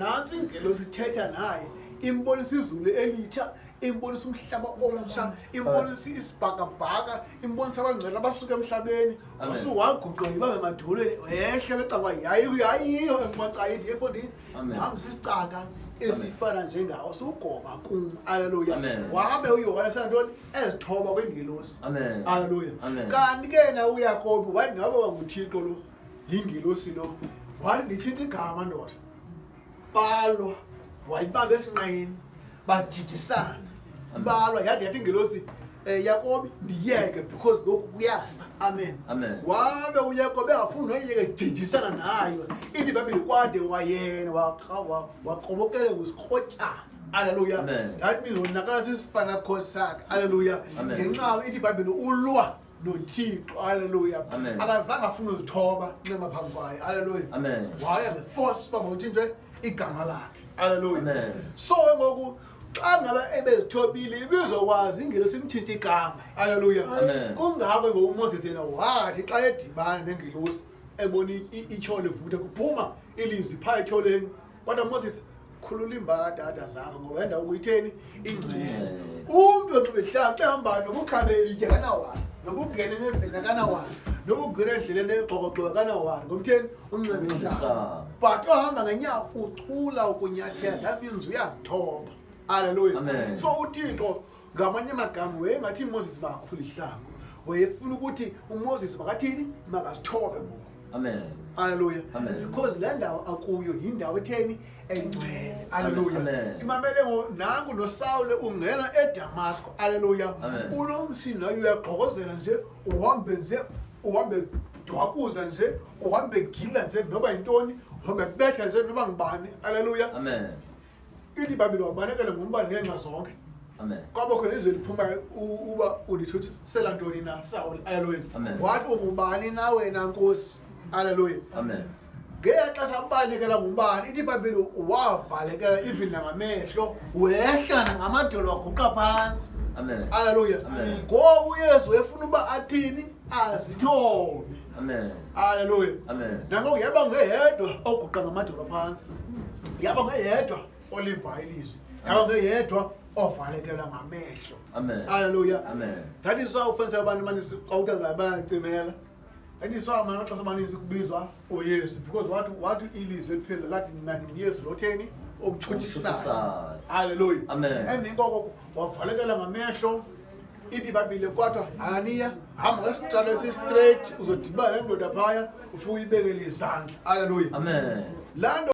Nantsi ingelosi ithetha naye, imbonisa izulu elitsha, imbonisa umhlaba omtsha, imbonisa isibhakabhaka, imbonisa abangcwele abasuka emhlabeni. Wasuwaguqa ibambe emadolweni, wehle becakwa yayiyo enqwacayo ithi efondini, nam sisicaka esifana njengawo, sugoba kum. Aleluya. Wabe uYohane santoni ezithoba kwingelosi. Aleluya. Kanti ke na uYakobi wathi noba wanguThixo lo, yingelosi lo, wathi nditshintsha igama ndoda. Balwa, wayibamba esinqeni, bajijisana, balwa, yade yathi ingelosi, Yakobi, ndiyeke because ngoku kuyasa. Amen. Amen. Wabe uYakobi engafuni noyiyeke, jijisana nayo. Ithi ibhayibhile kwade wayena waqobokele ngusikrotyana. Aleluya. That means wonakala sisipanakho sakhe. Aleluya. Ngenxa ithi ibhayibhile ulwa noThixo. Aleluya. Akazange afune uzithoba ncema phambi kwayo. Aleluya. Waya ngeforce uba makutshintshwe igama lakhe. Aleluya. So ngoku xa ngaba ebezithobile ibizokwazi ingelosi imtshintshe igama. Aleluya. Kungako ngoku uMoses yena wathi xa edibana nengelosi ebona ityholo ivutha kuphuma ilizwi phaa etyholeni, kodwa Moses, khulula iimbadada zakho ngoba endawo kuyitheni ingcwele. Umntu onxiba ihlangu xa ehamba noba ukhabe elitye akanawari, noba ungena emeveni akanawari, noba ungena endleleni egxokogxoko akanawari, ngomtheni unxibe ihlangu. But ohamba ngenyawo uchula ukunyathela, that means uyazithoba. Aleluya. So uThixo ngamanye amagama wayengathi uMoses makakhule ihlangu, wayefuna ukuthi uMoses makathini, makazithobe ngoku. Amen. Haleluya. Amen. Because le ndawo akuyo yindawo etheni, engcwele. Haleluya. Amen. Imamele ngo nangu noSawule ungena eDamasco. Haleluya. Unomsindo uyagqokozela nje, uhambe nje, uhambe dwakuza nje, uhambe gila nje noba yintoni, uhambe betha nje noba ngubani. Haleluya. Amen. Ithi iBhayibhile wabalekela ngumbane ngeenxa zonke. Amen. Kwabakho izwi liphumayo uba undithuthisela ntoni na Sawuli. Haleluya. Amen. Wathi ungubani na wena Nkosi? Haleluya. Amen. Ngexesha xesha ubalekela ngumbane, ithi iBhayibhile wavalekela even nangamehlo, wehla nangamadolo waguqa phantsi. Amen. Haleluya. Amen. Ngoku uYesu efuna uba athini? Azithobe. Amen. Haleluya. Amen. Nangoku yaba ngeyedwa oguqa ngamadolo phantsi, yaba ngeyedwa olivayo ilizwi, yaba ngeyedwa ovalekelwa ngamehlo. Amen. Haleluya. Amen. That is why ufumanisa abantu abaninzi xa uthandaza bayacimela. That is why amaxesha amaninzi kubizwa uYesu, because wathi ilizwi eliphela lathi mna ndinguYesu lotheni omtshutshisayo. Omtshutshisayo. Haleluya. Amen. Emveni koko wavalekela ngamehlo, ithi ibhayibhile kwathiwa Hananiya, hamba ngesitralo esi-straight, uzodibana nendoda phaya, ufike uyibekele izandla. Haleluya. Amen. Laa nto